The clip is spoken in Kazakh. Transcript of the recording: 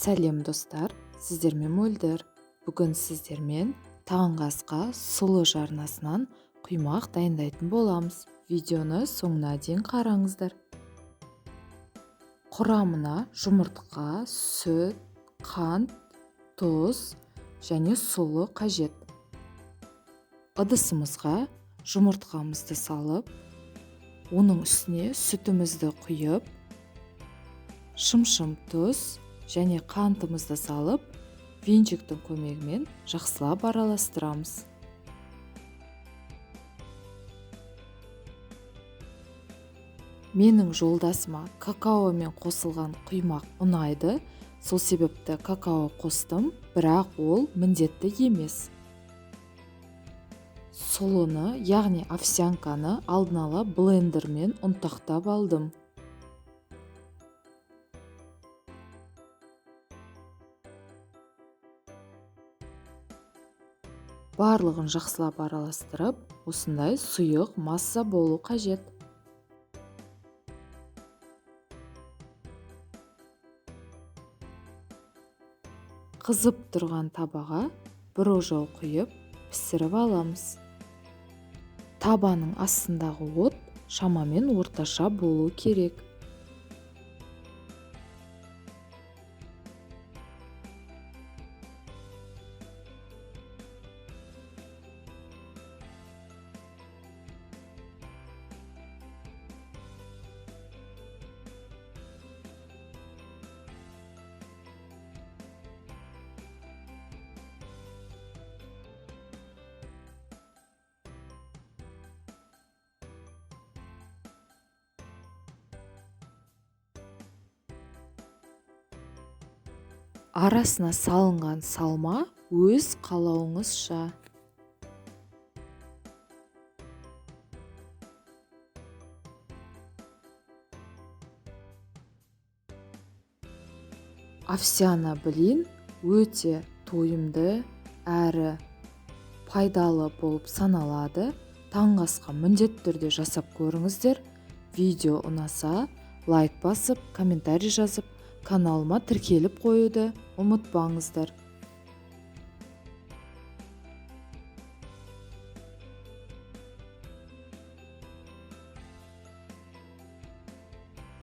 Сәлем, достар! Сіздермен Мөлдір. Бүгін сіздермен таңғы асқа сұлы жарнасынан құймақ дайындайтын боламыз. Видеоны соңына дейін қараңыздар. Құрамына жұмыртқа, сүт, қант, тұз және сұлы қажет. Ыдысымызға жұмыртқамызды салып, оның үстіне сүтімізді құйып, шымшым тұз және қантымызды салып, венчиктің көмегімен жақсылап араластырамыз. Менің жолдасыма какаомен қосылған құймақ ұнайды, сол себепті какао қостым, бірақ ол міндетті емес. Сұлыны, яғни овсянканы алдын ала блендермен ұнтақтап алдым. Барлығын жақсылап араластырып, осындай сұйық масса болу қажет. Қызып тұрған табаға бір ожау құйып, пісіріп аламыз. Табаның астындағы от шамамен орташа болу керек. Арасына салынған салма өз қалауыңызша. Овсяна блин өте тойымды әрі пайдалы болып саналады. Таңғы асқа міндетті түрде жасап көріңіздер. Видео ұнаса, лайк басып, комментарий жазып, каналыма тіркеліп қоюды ұмытпаңыздар.